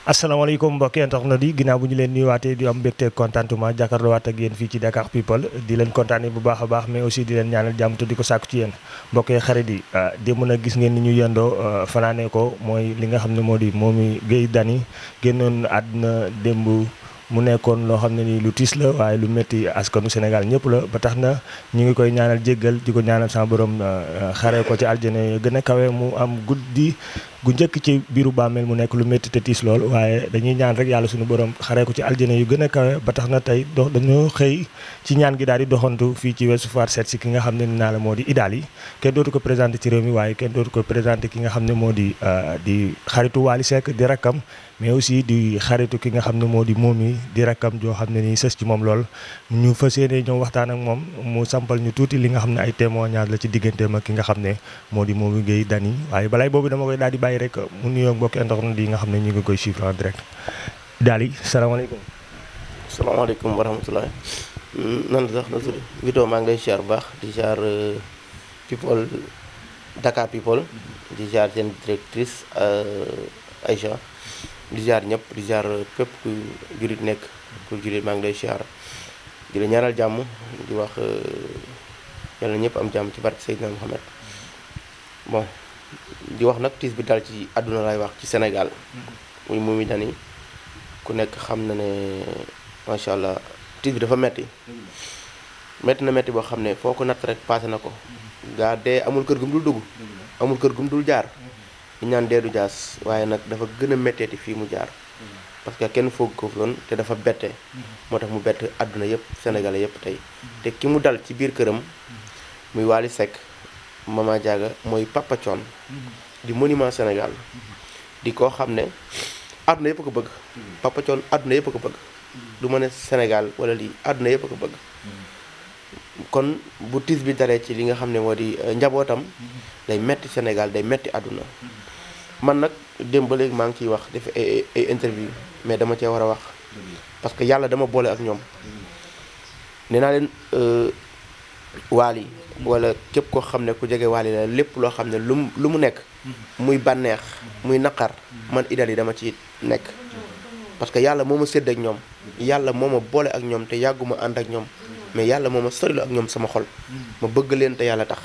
asalaamaaleykum mbokki internet yi ginnaaw bu ñu leen nuyuwaatee di am mbégte contentement jàkkaarloowaat ak yéen fii ci Dakar People di leen kontaanee bu baax a baax mais aussi di leen ñaanal jàmm te di ko sàkku ci yéen mbokk yi xarit yi démb nag gis ngeen ni ñu yendoo fanaanee ko mooy li nga xam ne moo di Momy Gueye Dany génnoon àdduna démb mu nekkoon loo xam ne nii lu tiis la waaye lu métti askanu Sénégal ñëpp la ba tax na ñu ngi koy ñaanal jéggal di ko ñaanal sama borom xaree ko ci aljana gën a kawe mu am guddi gu njëkk ci biiru bàmmeel mu nekk lu métti te tiis lool waaye dañuy ñaan rek yàlla suñu borom xaree ko ci aljana yu gën a kawe ba tax na tey dañoo xëy ci ñaan gi daal di doxantu fii ci Ouest Foire seet si ki nga xam ne ni naa la moo di Idaly kenn dootu ko présenté ci réew mi waaye kenn dootu ko présenté ki nga xam ne moo di xaritu Wally Seck di rakkam mais aussi di xaritu ki nga xam ne moo di Momy di rakkam joo xam ne nii sës ci moom lool ñu fas yéene ñëw waxtaan ak moom mu sampal ñu tuuti li nga xam ne ay témoignage la ci digganteem ak ki nga xam ne moo di Momy Gueye Dany waaye balay boobu dama koy daal di bàyyi rek mu nuyoo mbokki internet yi nga xam ne ñu ngi koy suivre en direct Idaly salaamaaleykum. salaamaaleykum wa rahmatulah. nan la sax na tudd Vito maa ngi lay ziar bu baax di ziar people Dakar People di ziar seen directrice Aïcha di ziar ñëpp di ziar képp ku jurit nekk ku jurit maa ngi lay ziar di la ñaanal jàmm di wax yàlla ñëpp am jàmm ci barke Seydina Mohamed bon di wax nag tiis bi dal ci àdduna lay wax ci Sénégal muy Momy Dany ku nekk xam na ne macha allah tiis bi dafa metti na metti boo xam ne foo ko natt rek passé na ko gaa dee amul kër gum dul dugg amul kër gum dul jaar ñu ñaan dee du jaas waaye nag dafa gën a metteeti fii mu jaar parce que kenn foog ko loon te dafa bette moo tax mu bett àdduna yëpp sénégalais yëpp tey te ki mu dal ci biir këram muy Wally Seck Mama Diaga mooy Papa Thione di monument Sénégal di koo xam ne àdduna yëpp ko bëgg Papa Thione àdduna yëpp ko bëgg du ma ne Sénégal wala lii àdduna yëpp ko bëgg kon bu tiis bi daree ci li nga xam ne moo di njabootam day metti Sénégal day metti àdduna man nag démb ba léegi maa ngi ciy wax def ay interview mais dama cee war a wax parce que yàlla dama boole ak ñoom nee naa leen Wally wala képp koo xam ne ku jege Wally la lépp loo xam ne lu mu nekk muy bànneex muy naqar man Idaly dama ci nekk parce que yàlla moo ma sédd ak ñoom yàlla moo ma boole ak ñoom te yàgguma ànd ak ñoom mais yàlla moo ma sorilu ak ñoom sama xol ma bëgg leen te yàlla tax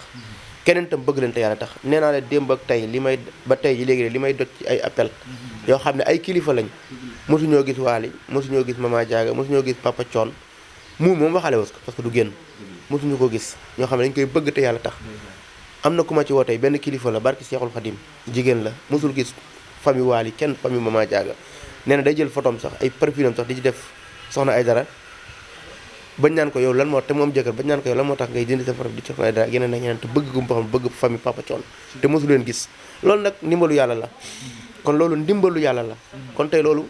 keneen tam bëgg leen te yàlla tax nee naa la démb ak tey li may ba tey ji léegi li may doj ci ay appel yoo xam ne ay kilifa lañ mosuñoo gis Wally mosuñoo gis Mama Diaga mosuñoo gis Papa Thione moom waxale was ko parce que du génn mosuñu ko gis ñoo xam ne dañ koy bëgg te yàlla tax am na ku ma ci woo tey benn kilifa la barki Seexul Xadim jigéen la mosul gis famille Wally kenn famille Mama Diaga nee na day jël photom sax ay parfum sax di ci def soxna ay dara bañ naan ko yow lan moo te moom jëkkër bañ naan ko yow lan moo tax ngay dindi sa photo di soxna ay dara yeneen ak yeneen te bëgg gum boo xam bëgg famille Papa Thione te mosu leen gis loolu nag ndimbalu yàlla la kon loolu ndimbalu yàlla la kon tey loolu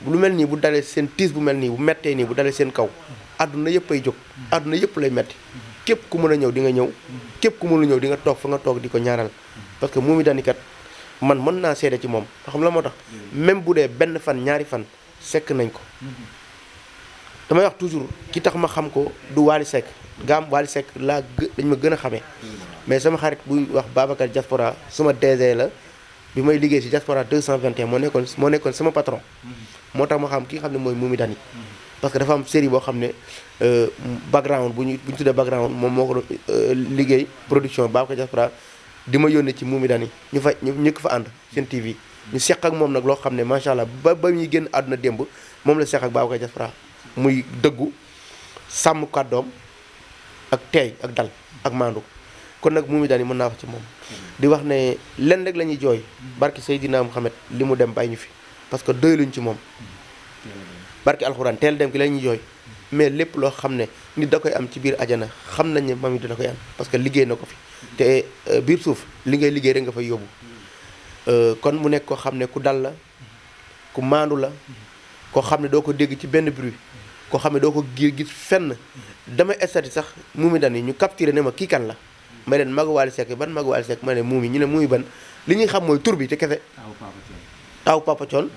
lu mel nii bu dalee seen tiis bu mel nii bu mettee nii bu dalee seen kaw àdduna yëpp ay jóg àdduna yëpp lay metti képp ku mën a ñëw di nga ñëw képp ku mënul ñëw di nga toog fa nga toog di ko ñaanal parce que Momy Dany kat man mën naa seede ci moom xam la moo tax même bu dee benn fan ñaari fan sekk nañ ko damay wax toujours ki tax ma xam ko du Wally Seck gaam Wally Seck dañ ma gën a xamee mais sama xarit buy wax Babacar Diaspora suma DG la bi may liggéey si Diaspora 221 moo nekkoon sama patron moo tax ma xam ki nga xam ne mooy Momy Dany parce que dafa am série boo xam ne background bu ñu tuddee background moom moo ko liggéey production Babacar Diaspora di ma yónnee ci Momy Dany ñu ko fa ànd seen TV ñu seq ak moom nag loo xam ne macha allah ba ñuy génn àdduna démb moom la seq ak Babacar Diaspora muy dëggu sàmm kàddoom ak teey ak dal ak maandu kon nag Momy Dany mën naa wax ci moom di wax ne lenn rek la ñuy jooy barki Seydina Mohamed li mu dem bàyyi ñu fi parce que doyluñ ci moom barki alxuraan teel dem ki la ñuy jooy mais lépp loo xam ne nit da koy am ci biir ajana xam nañ ne Momy da koy am parce que liggéey na ko fi te biir suuf li ngay liggéey rek nga fay yóbbu kon mu nekk koo xam ne ku dal la ku maandu la koo xam ne doo ko dégg ci benn bruit koo xam ne doo ko gis fenn damay estati sax Momy Dany ñu capturé ne ma kii kan la ma leen magu Wally Seck ban magu Wally Seck ma ne Momy ñu ne Momy ban li ñuy xam mooy tur bi te kese taaw Papa Thione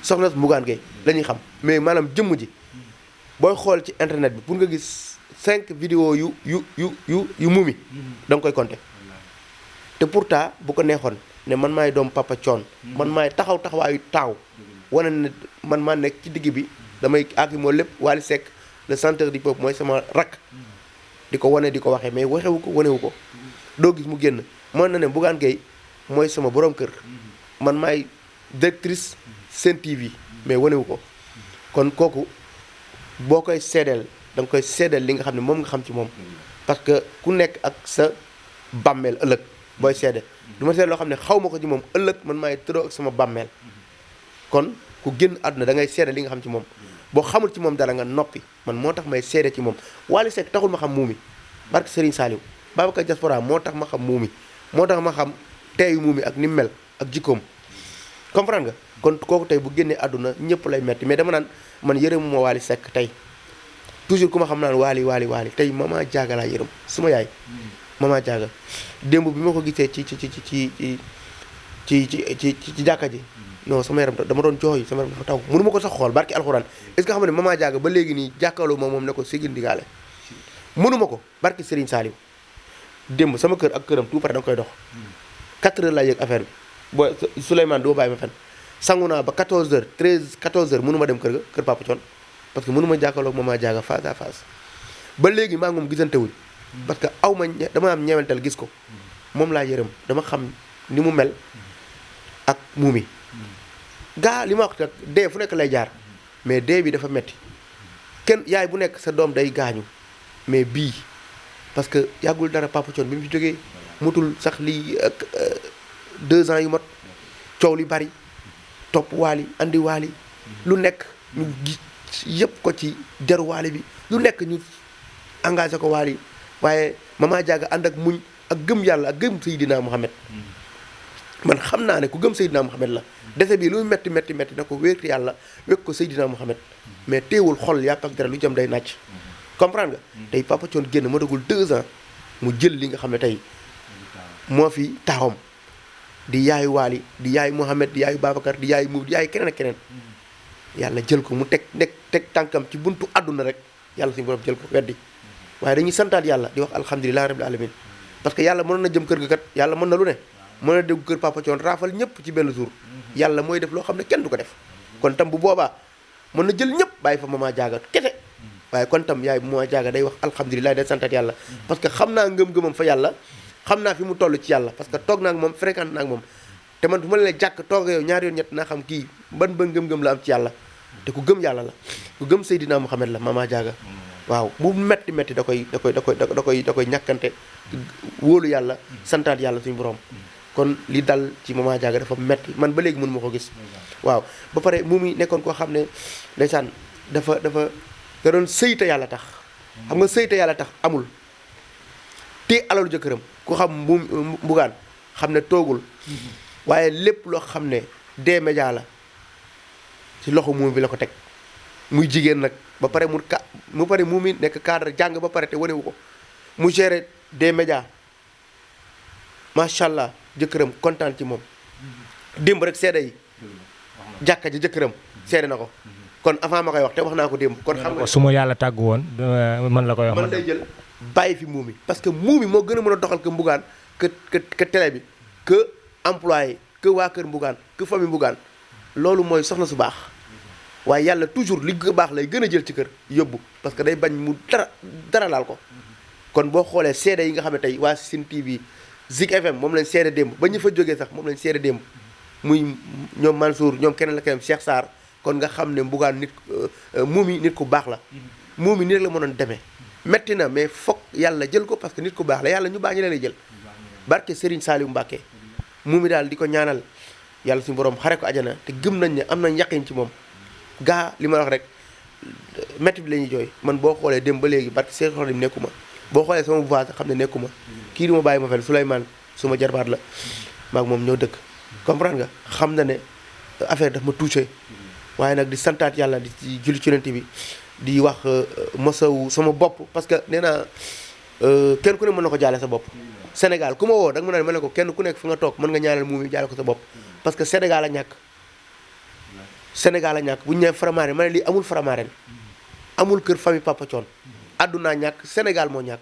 soxna Bougane Gueye la ñuy xam mais maanaam jëmm ji booy xool ci internet bi pour nga gis 5 vidéos yu Momy da nga koy compter te pourtant bu ko neexoon ne man maay doom Papa Thione man maay taxawaayu taaw wane ne man maa nekk ci digg bi damay àgg moo lépp Wally Seck le chanteur du peuple mooy sama rakk di ko wane di ko waxee mais waxewu ko wanewu ko doo gis mu génn mën na ne Bougane Gueye mooy sama borom kër man maay directrice Sen TV mais wanewu ko kon kooku boo koy seedeel da nga koy seedeel li nga xam ne moom nga xam ci moom parce que ku nekk ak sa bàmmeel ëllëg booy seede du ma seede loo xam ne xaw ma ko ci moom ëllëg man maay tëroo ak sama bàmmeel kon ku génn àdduna da ngay seede li nga xam ci moom boo xamul ci moom dara nga noppi man moo tax may seede ci moom Wally Seck taxul ma xam muumi barke Serigne Saliou Babacar Diaspora moo tax ma xam muumi moo tax ma xam teeyu muumi ak ni mu mel ak jikkoom comprendre nga kon kooku tey bu génnee àdduna ñëpp lay metti mais dama naan man yërëmu ma Wally Seck tey toujours ku ma xam naan Wally tey Mama Diaga laa yërëm suma yaay Mama Diaga démb bi ma ko gisee ci jàkka ji non sama yaram dama doon jooy sama yaram dafa taw mënu ma ko sax xool barki alxuraan est-ce que xam ne Mama Diaga ba léegi nii jàkkaarloo moom ne ko sigil ndigaale mënu ma ko barki Serigne Saliou démb sama kër ak këram tout pare da nga koy dox 4 heures laa yëg affaire bi booy Souleymane doo bàyyi ma fen sangu naa ba 14 heures 13 14 heures mënu ma dem kër Papa Thione parce que mënu ma jàkkaarloo Mama Diaga face à face ba léegi maa ngi moom gisante wuñ parce que aw ma dama am ñeewental gis ko moom laa yërëm dama xam ni mu mel ak muumi gaa li ma wax nag dee fu nekk lay jaar mais dee bi dafa metti kenn yaay bu nekk sa doom day gaañu mais bii parce que yàggul dara Papa Thione bi mu fi jógee mutul sax lii 2 ans yu mat coow li bari topp Wally andi Wally lu nekk ñu gis yëpp ko ci deru Wally bi lu nekk ñu engagé ko Wally waaye Mama Diaga ànd ak muñ ak gëm yàlla ak gëm Seydina Mohamed man xam naa ne ku gëm Seydina Mohamed la dese bi lu metti na ko wékk yàlla wékk ko Seydina Mohamed mais teewul xol yàpp ak dara lu jëm day nàcc comprendre nga tey Papa Thione génn ma dagul 2 ans mu jël li nga xam ne tey moo fi taawam di yaayu Wally di yaayu Mohamed di yaayu Babacar di yaayu Mou di yaayu keneen ak keneen yàlla jël ko mu teg tànkam ci buntu àdduna rek yàlla suñu borom jël ko weddi waaye dañuy santaat yàlla di wax alhamdulilah rabbil alamin parce que yàlla mënoon na jëm kër ga kat yàlla mën na lu ne mën na dégg kër Papa Thione raafal ñëpp ci benn jour yàlla mooy def loo xam ne kenn du ko def kon tam bu boobaa mën na jël ñëpp bàyyi fa Mama Diaga kese waaye kon tam yaay Mama Diaga day wax alhamdulilah day santaat yàlla parce que xam naa ngëm-ngëmam fa yàlla xam naa fi mu toll ci yàlla parce que toog naa ak moom fréquente naa ak moom te man bu ma leen jàkk toog yow ñaari yoon ñett naa xam kii ban ba ngëm-ngëm la am ci yàlla te ku gëm yàlla la ku gëm Seydina Mohamed la Mama Diaga waaw bu metti da koy ñàkkante wóolu yàlla santaat yàlla suñu borom kon li dal ci Mama Diaga dafa metti man ba léegi mënu ma ko gis waaw ba pare mu mi nekkoon koo xam ne ndeysaan dafa da doon sëyta yàlla tax xam nga sëyta yàlla tax amul te alalu jëkkëram ku xam Bougane xam ne toogul waaye lépp loo xam ne des médias la ci loxo muum bi la ko teg muy jigéen nag ba pare mu pare mu mi nekk cadre jàng ba pare te wanewu ko mu gérer des médias macha allah jëkkëram kontaan ci moom démb rek seede yi jàkka ji jëkkëram seede na ko kon avant ma koy wax te wax naa ko démb kon xam nga su ma yàlla tàggu woon man la koy wax man lay jël bàyyi fi muumi parce que muumi moo gën a mën a doxal que Bougane que télé bi que employé que waa kër Bougane que famille Bougane loolu mooy soxna su baax waaye yàlla toujours li baax lay gën a jël ci kër yóbbu parce que day bañ mu dara laal ko kon boo xoolee seede yi nga xam ne tey waa Sen TV Zik FM moom lañ seede démb ba ñu fa jógee sax moom lañ seede démb muy ñoom Mansour ñoom keneen la keneen Cheikh Sarr kon nga xam ne Bougane nit muumi nit ku baax la muumi nit rek la mënoon demee metti na mais foog yàlla jël ko parce que nit ku baax la yàlla ñu baax ñi leen lay jël barke Serigne Saliou Mbacké muumi daal di ko ñaanal yàlla suñu borom xare ko ajana te gëm nañ ne am nañ yaqin ci moom gaa li ma wax rek métti bi la ñuy jooy man boo xoolee dem ba léegi barke Cheikh Khadim nekkuma boo xoolee sama voix xam ne nekkuma kii di ma bàyyi ma fen Souleymane suma jarbaat la maag moom ñoo dëkk comprendre nga xam na ne affaire daf ma touché waaye nag di santaat yàlla di julli ci Yonent bi di wax mosawu sama bopp parce que nee naa kenn ku ne mën na ko jaale sa bopp Sénégal ku ma woo da nga mën a ma ne ko kenn ku nekk fi nga toog mën nga ñaanal muumi jaale ko sa bopp parce que Sénégal a ñàkk bu ñu nee Faramareen ma ne lii amul Faramareen amul kër famille Papa Thione àddunaa ñàkk Sénégal moo ñàkk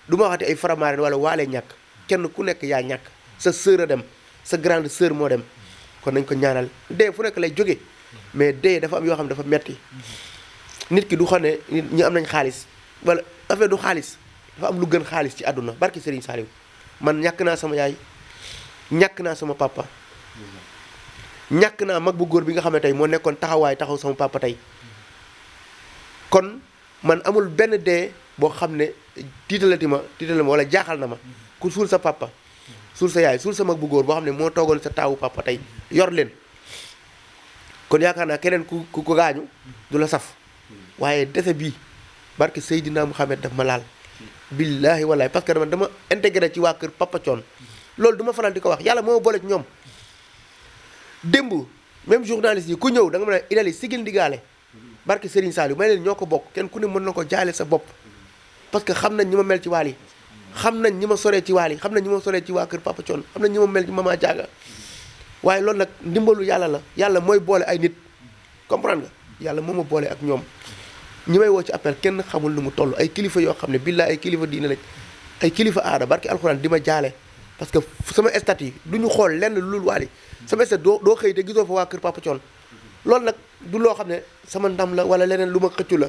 du ma waxati ay Faramareen wala waalee ñàkk kenn ku nekk yaa ñàkk sa sœur a dem sa grande sœur moo dem kon nañ ko ñaanal dee fu nekk lay jóge mais dee dafa am yoo xam ne dafa metti nit ki du xam ne nit ñi am nañ xaalis wala affaire du xaalis dafa am lu gën xaalis ci àdduna barki Serigne Saliou man ñàkk naa sama yaay ñàkk naa sama papa ñàkk naa mag bu góor bi nga xam ne tey moo nekkoon taxaw sama papa tey kon man amul benn dee boo xam ne tiitalati ma wala jaaxal na ma ku suul sa papa suul sa yaay suul sa mag bu góor boo xam ne moo toogoon sa taawu papa tey yor leen kon yaakaar naa keneen ku gaañu du la saf waaye dese bii barke Seydina Mouhamed daf ma laal billaahi wallaahi parce que dama intégré ci waa kër Papa Thione loolu du ma faral di ko wax yàlla moo boole ci ñoom démb même journaliste yi ku ñëw da nga mën a idali sigil ndigaale barke Serigne Saliou may leen ñoo ko bokk kenn ku ne mën na ko jaale sa bopp parce que xam nañ ñi ma mel ci waal yi xam nañ ñi ma soree ci waal yi xam nañ ñi ma soree ci waa kër Papa Thione xam nañ ñi ma mel ci Mama Diaga waaye loolu nag ndimbalu yàlla la yàlla mooy boole ay nit comprendre nga yàlla moo ma boole ak ñoom ñi may woo ci appel kenn xamul nu mu toll ay kilifa yoo xam ne billaay ay kilifa diine lañ ay kilifa aada barki alxuraan di ma jaale parce que sama statut yi du ñu xool lenn lu lul waali sama statut doo xëy te gisoo fa waa kër Papa Thione loolu nag du loo xam ne sama ndam la wala leneen lu ma xëccu la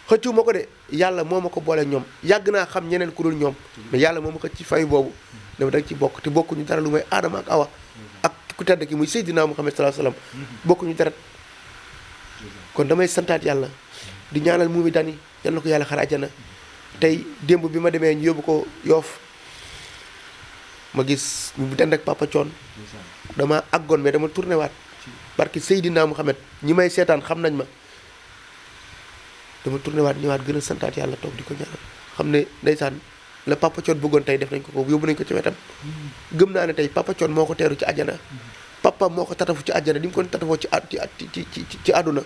xëccu ma ko de yàlla moo ma ko boole ñoom yàgg naa xam ñeneen ku dul ñoom mais yàlla moo ma xëcc ci fay boobu dama da ci bokk te bokkuñu dara lu may aadama ak awa ak ku tedd ki muy Seydina Muhammad sallallahu alayhi wasallam bokkuñu dara kon damay santaat yàlla di ñaanal Momy Dany yal na ko yàlla xare àjjana tey démb bi ma demee ñu yóbbu ko Yoff ma gis ñu dend ak Papa Thione dama àggoon mais dama tourné waat barki Seydina Mouhamed ñi may seetaan xam nañ ma dama tourné waat ñëwaat gën a santaat yàlla toog di ko ñaanal xam ne ndeysaan la Papa Thione bëggoon tey def nañ ko ko yóbbu nañ ko ci wetam gëm naa ne tey Papa Thione moo ko teeru ci àjjana papa moo ko tatafu ci àjjana di mu ko tatafoo ci àdduna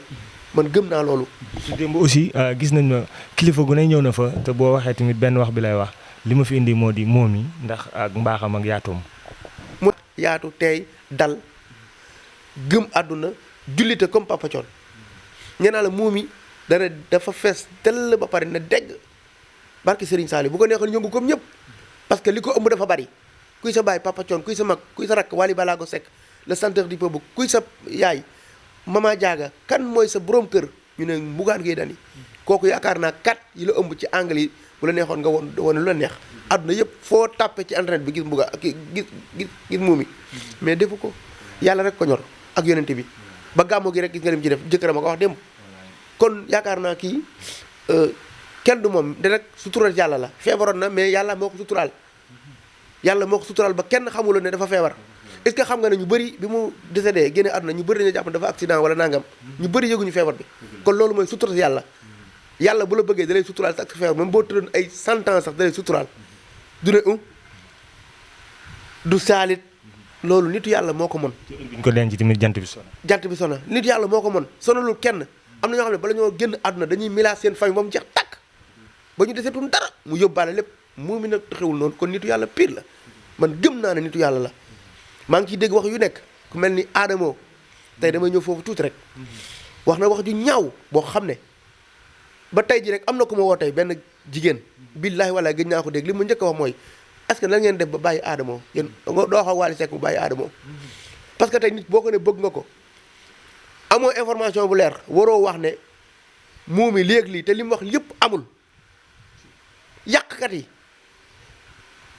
man gëm naa loolu. ci démb aussi gis nañ ma kilifa gu ne ñëw na fa te boo waxee tamit benn wax bi lay wax li ma fi indi moo di Momy ndax ak mbaaxam ak yaatoom. mu yaatu tey dal gëm àdduna jullite comme Papa Thione nee naa la Momy dafa fees tell ba pare na dégg barki Serigne Saliou bu ko neexoon yëngu comme ñëpp parce que li ko ëmb dafa bari kuy sa baay Papa Thione kuy sa mag kuy sa rakk Wally Ballago Seck le chanteur du peuple kuy sa yaay Mama Diaga kan mooy sa borom kër ñu ne Bougane Gueye Dany kooku yaakaar naa kat yi la ëmb ci angle yi bu la neexoon nga wone lu la neex àdduna yëpp foo tàppe ci internet bi gis gis Momy mais defu ko yàlla rek ko ñor ak yonente bi ba gàmmu gi rek gis nga lim ci def jëkkëram a ko wax démb kon yaakaar naa kii kenn du moom de rek sutural yàlla la feebaroon na mais yàlla moo ko suturaal yàlla moo ko suturaal ba kenn xamuloon ne dafa feebar est-ce que xam nga ne ñu bëri bi mu décédé génne àdduna ñu bëri dañu jàpp dafa accident wala nangam ñu bëri yëguñu feebar bi kon loolu mooy sutural yàlla yàlla bu la bëggee da lay suturaal sax feebar même boo tëddoon ay 100 ans sax da lay suturaal du ne du saalit loolu nitu yàlla moo ko mën. ñu ko denc tamit jant bi sona. jant bi sona nitu yàlla moo ko mën sonalul kenn am na ñoo xam ne bala ñoo génn àdduna dañuy milaas seen famille ba mu jeex tàkk ba ñu deseetuñ dara mu yóbbaale lépp Momy nag taxewul noonu kon nitu yàlla pire la man gëm naa ne nitu yàlla la maa ngi ciy dégg wax yu nekk ku mel ni Adamo tey damay ñëw foofu tuuti rek wax na wax ju ñaaw boo xam ne ba tey ji rek am na ku ma woo tey benn jigéen billaahi wala gëj naa ko dégg li ma njëkk a wax mooy est-ce que lan ngeen def ba bàyyi Adamo yéen doo xaw Wally Seck bu bàyyi Adamo parce que tey nit boo ko ne bëgg nga ko amoo information bu leer waroo wax ne Momy léegi lii te li mu wax yëpp amul yàqkat yi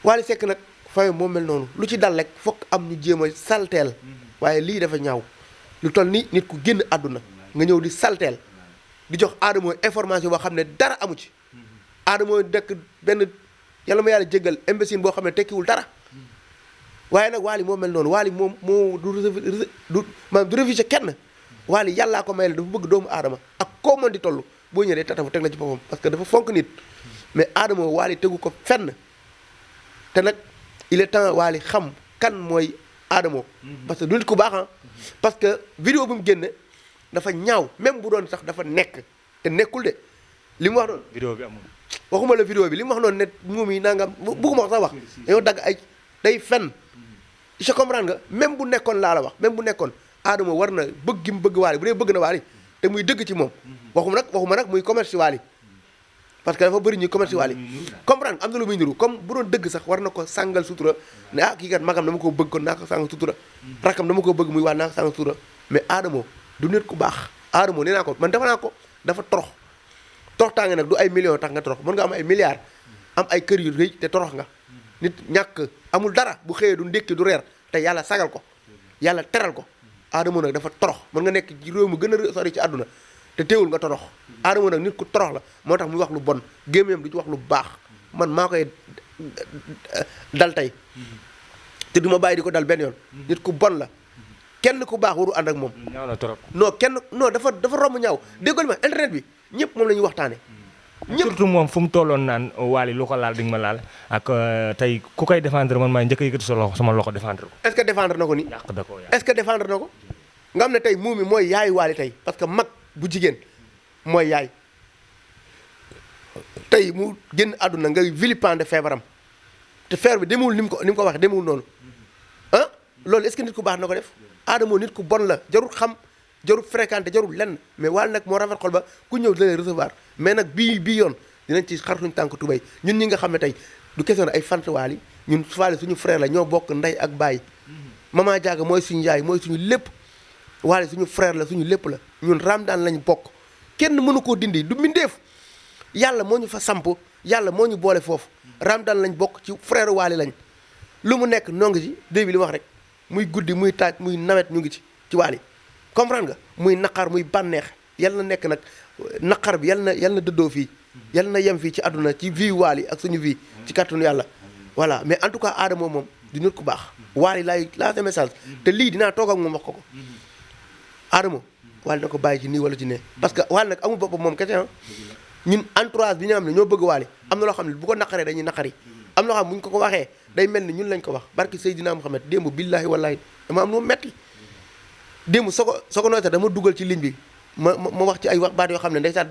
Wally Seck nag fayo moo mel noonu lu ci dal rek fokk am ñu jéem a salteel waaye lii dafa ñaaw lu toll ni nit ku génn àdduna nga ñëw di salteel di jox Adamo information boo xam ne dara amu ci Adamo dekk benn yàlla ma yàlla jéggal imbécile boo xam ne tekkiwul dara waaye nag Wally moo mel noonu Wally moom moo du révisé kenn Wally yàllaa ko may la dafa bëgg doomu aadama ak koo mën di toll boo ñëwee tatafu teg la ci boppam parce que dafa fonk nit mais Adamo Wally tegu ko fenn te nag il est temps Wally xam kan mooy Adamo parce que du nit ku baax parce que vidéo bu mu génne dafa ñaaw même bu doon sax dafa nekk te nekkul de li mu wax noonu. vidéo bi amul. waxuma la vidéo bi li mu wax noonu ne Momy nangam bëgguma wax sax wax dañoo dagg ay day fen je comprends nga même bu nekkoon laa la wax même bu nekkoon Adamo war na bëgg gi mu bëgg Wally bu dee bëgg na Wally te muy dëgg ci moom waxuma nag muy commerce ci Wally parce que dafa bëri ñuy commerce Wally comprendre am na lu muy niru comme bu doon dëgg sax war na ko sàngal sutura ne kii kat magam dama ko bëgg kon naa ko sàngal sutura rakam dama ko bëgg muy waa naa ko sàngal sutura mais Adamo du nit ku baax Adamo nee naa ko man dafa naa ko dafa torox tànge nag du ay millions tax nga torox mën nga am ay milliards am ay kër yu rëy te torox nga nit ñàkk amul dara bu xëyee du ndékki du reer te yàlla sagal ko yàlla teral ko Adamo nag dafa torox mën nga nekk ci réew mu gën a sori ci àdduna te teewul nga torox Adamo nag nit ku torox la moo tax muy wax lu bon gémmiñam du ci wax lu baax man maa koy dal tey te du ma bàyyi di ko dal benn yoon nit ku bon la kenn ku baax waru ànd ak moom ñaaw na trop. non dafa romb ñaaw déggal ma internet bi ñëpp moom la ñuy waxtaane ñëpp surtout moom fu mu tolloon naan Wally lu ko laal di nga ma laal ak tey ku koy défendre man maay njëkk a yëkkati sama loxo défendre ko. est-ce que défendre na ko ni yàq da koo yàq. est-ce que défendre na ko nga xam ne tey Momy mooy yaayu Wally tey parce que mag bu jigéen mooy yaay tey mu génn àdduna nga vilipender feebaram te feebar bi demewul ni mu ko waxee demewul noonu loolu est-ce que nit ku baax na ko def Adamo nit ku bon la jarul xam jarul fréquenté jarul lenn mais Wally nag moo rafet xol ba ku ñëw da lay recevoir mais nag bii yoon dinañ ci xartuñ tànk tubéy ñun ñi nga xam ne tey du question ay fant Wally ñun Wally suñu frère la ñoo bokk ndey ak baay Mama Diaga mooy suñu yaay mooy suñu lépp Wally suñu frère la suñu lépp la ñun Ramadane lañ bokk kenn mënu koo dindi du mbindeef yàlla moo ñu fa samp yàlla moo ñu boole foofu Ramadane lañ bokk ci frère Wally lañ lu mu nekk noo ngi ci début li wax rek muy guddi muy taaj muy nawet ñu ngi ci Wally comprendre nga muy naqar muy bànneex yal na nekk nag naqar bi yal na dëddoo fii yal na yem fii ci àdduna ci vie Wally ak suñu vie ci kàttanu yàlla voilà mais en tout cas Adamo moom di nit ku baax Wally laa sa message te lii dinaa toog ak moom wax ko Adamo Wally na ko bàyyi ci nii wala ci ne parce que Wally nag amul boppam moom kese ñun entourage bi ñu xam ne ñoo bëgg Wally am na loo xam ne bu ko naqaree dañuy naqari am na loo xam ne bu ñu ko waxee day mel ni ñun lañ ko wax barki Seydina Muhammad démb billaahi wallaahi dama am lu metti démb soo ko nootee dama dugal ci ligne bi ma wax ci ay wax baat yoo xam ne ndeysaan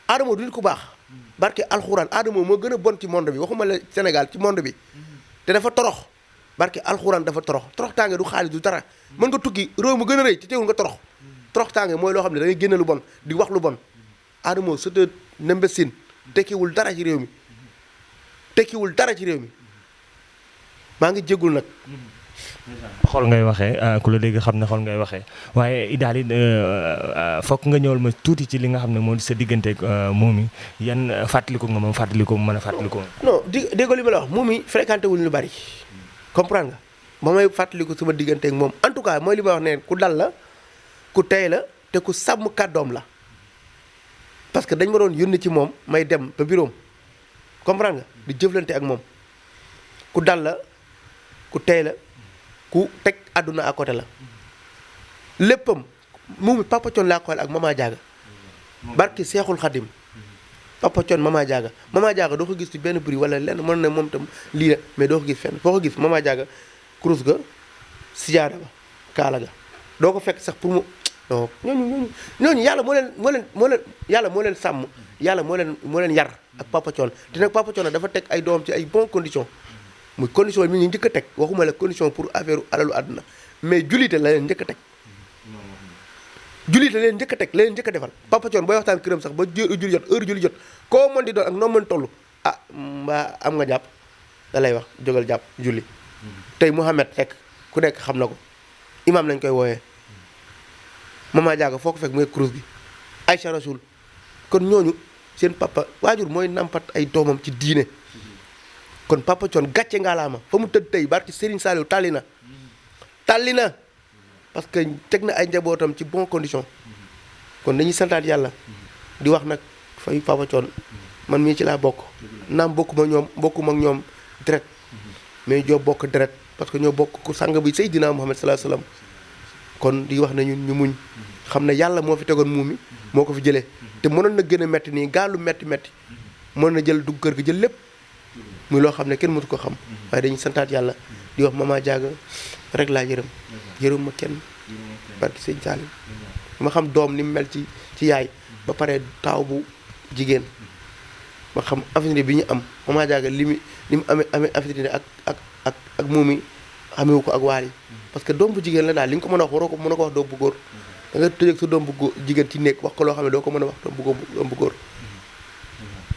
Adamo du nit ku baax barki alxuraan Adamo moo gën a bon ci monde bi waxuma la Sénégal ci monde bi te dafa torox barki alxuraan dafa torox tànge du xaalis du dara mën nga tukki réew mu gën a rëy ci teewul nga torox tànge mooy loo xam ne da ngay génne lu bon di wax lu bon Adamo c'est un imbécile tekkiwul dara ci réew mi maa ngi jéggul nag xol ngay waxee ku la dégg xam ne xol ngay waxee waaye Idaly fokk nga ñëwal ma tuuti ci li nga xam ne moo di sa digganteeg Momy yan fàttaliku nga mën a fàttaliku. non déggoo li ma la wax Momy fréquenté wuñ lu bari comprendre nga ba may fàttaliku sama digganteeg moom en tout cas mooy li ma wax ne ku dal la ku tey la te ku sàmm kàddoom la parce que dañ ma doon yónni ci moom may dem ba bureau comprendre nga di jëflante ak moom ku dal la ku tey la ku teg àdduna à côté la léppam Momy Papa Thione laa xool ak Mama Diaga barki Seexul Xadim Papa Thione Mama Diaga doo ko gis ci benn bruit wala lenn mën na moom tam lii la mais doo ko gis fenn foo ko gis Mama Diaga kurus ga sijaada ba kaala ga doo ko fekk sax pour mu non ñooñu yàlla moo leen sàmm yàlla moo leen yar ak Papa Thione te nag Papa Thione dafa teg ay doom ci ay bonnes conditions muy condition mi ñu njëkk a teg waxuma la condition pour affaire alalu àdduna mais jullite la leen njëkk a teg jullite la leen njëkk a teg la leen njëkk a defal Papa Thione booy waxtaan këram sax ba heure julli jot koo mën di doon ak noo mën toll mbaa am nga jàpp da lay wax jógal jàpp julli tey Mouhamed fekk ku nekk xam na ko imam lañ koy wooyee Mama Diaga foo ko fekk mooy kurus bi Aïcha Rasoul kon ñooñu seen papa waajur mooy nampat ay doomam ci diine kon Papa Thione gàcce ngaalaama fa mu tëdd tey barki Serigne Saliou tàlli na parce que teg na ay njabootam ci bonne condition kon dañuy santaat yàlla di wax nag fay Papa Thione man mii ci laa bokk naam bokkuma ak ñoom deret mais ñoo bokk deret parce que ñoo bokk ku sang bi Seydina Muhammad sallallahu alayhi wasallam kon di wax ne ñun ñu muñ xam ne yàlla moo fi tegoon Momy moo ko fi jëlee te mënoon na gën a metti nii gaalu metti mënoon na jël dugg kër gi jël lépp muy loo xam ne kenn mësu ko xam waaye dañuy santaat yàlla di wax Mama Diaga rek laa yërëm ma kenn barki sëñ Salim ma xam doom ni mu mel ci yaay ba pare taaw bu jigéen ma xam affinité bi ñu am Mama Diaga li mu amee affinité ak Momy amewu ko ak Wally parce que doom bu jigéen la daal li nga ko mën a wax waroo ko mën a ko wax doom bu góor da nga tëjee sa doom bu jigéen ci nekk wax ko loo xam ne doo ko mën a wax doom bu góor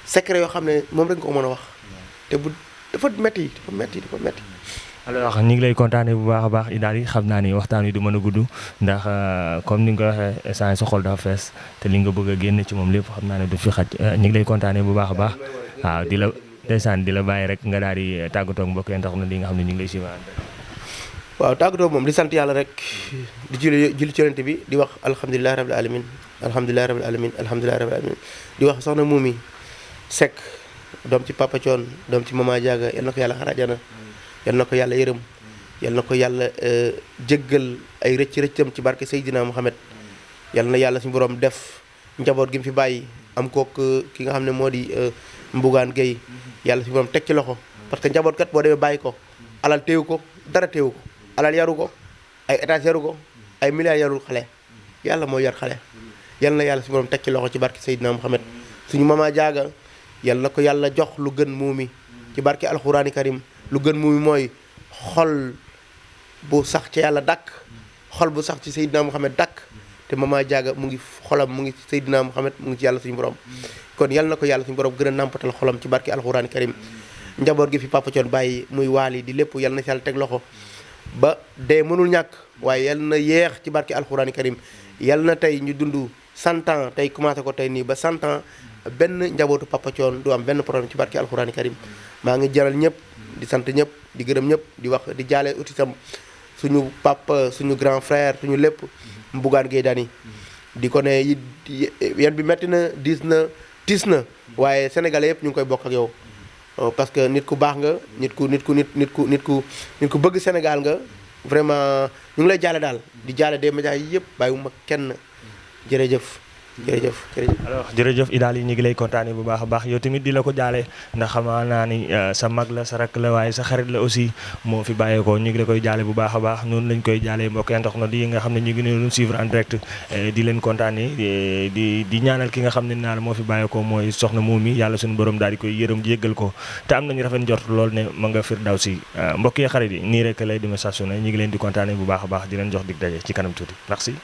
secret yoo xam ne moom rek nga ko mën a wax te bu dafa metti. alors ñu ngi lay kontaanee bu baax a baax Idaly xam naa ni waxtaan wi du mën a gudd ndax comme ni nga ko waxee instant sa xol dafa fees te li nga bëgg a génn ci moom lépp xam naa ne du fi xaj ñu ngi lay kontaanee bu baax a baax waaw di la ndeysaan di la bàyyi rek nga daal di tàggatoo ak mbokk yi ndax li nga xam ne ñu ngi lay suivre. waaw tàggatoo moom di sant yàlla rek di julli ci yonent bi di wax alhamdulilah rabil alamin di wax soxna Momy Seck doom ci Papa Thione doom ci Mama Diaga yal na ko yàlla xarajana yal na ko yàlla yërëm yal na ko yàlla jéggal ay rëcc-rëccam ci barke Seydina Mohamed yal na yàlla suñu borom def njaboot gi mu fi bàyyi am kook ki nga xam ne moo di Mbougane Gueye yàlla suñu borom teg ci loxo parce que njaboot kat boo demee bàyyi ko alal téewu ko dara téewu ko alal yaru ko ay étage yaru ko ay milliards yarul xale yàlla mooy yar xale yal na yàlla suñu borom teg ci loxo ci barke Seydina Mohamed suñu Mama Diaga yal na ko yàlla jox lu gën Momy ci barke alxuraani karim lu gën Momy mooy xol bu sax ci yàlla dàkk xol bu sax ci Seydina Mohamed dàkk te Mama Diaga mu ngi xolam mu ngi ci Seydina Mohamed mu ngi ci yàlla suñu borom kon yal na ko yàlla suñu borom gën a nàmpatal xolam ci barke alxuraani karim njaboot gi fi Papa Thione bàyyi muy waali di lépp yal na ci yàlla teg loxo ba dee mënul ñàkk waaye yal na yeex ci barke alxuraani karim yal na tey ñu dund 100 ans tey commencé ko tey nii ba 100 ans benn njabootu Papa Thione du am benn problème ci barke alxuraani karim maa ngi jaral ñëpp di sant ñëpp di gërëm ñëpp di wax di jaale uti tam suñu papa suñu grand frère suñu lépp Mbougane Gueye Dany di ko ne yan bi metti na diis na tiis na waaye sénégalais yëpp ñu ngi koy bokk ak yow parce que nit ku baax nga nit ku bëgg Sénégal nga vraiment ñu ngi lay jaale daal di jaale des médias yi yëpp bàyyiwuma kenn jërëjëf alors jërëjëf Idaly ñu ngi lay kontaane bu baax a baax yow tamit di la ko jaale ndax xamaa naa ni sa mag la sa rakk la waaye sa xarit la aussi moo fi bàyyeekoo ñu ngi la koy jaale bu baax a baax noonu lañ koy jaalee mbokk yi na di nga xam ne ñu ngi leen suivre en direct di leen kontaane di ñaanal ki nga xam ne naa moo fi bàyyeekoo mooy soxna Momy yàlla suñu borom daal di koy yërëm jéggal ko te am nañu rafet njort lool ne ma nga firdawsi mbokk yi xarit yi nii rek lay demee saa su ne ñu ngi leen di kontaane bu baax a baax di leen jox dig daje ci kanam tuuti merci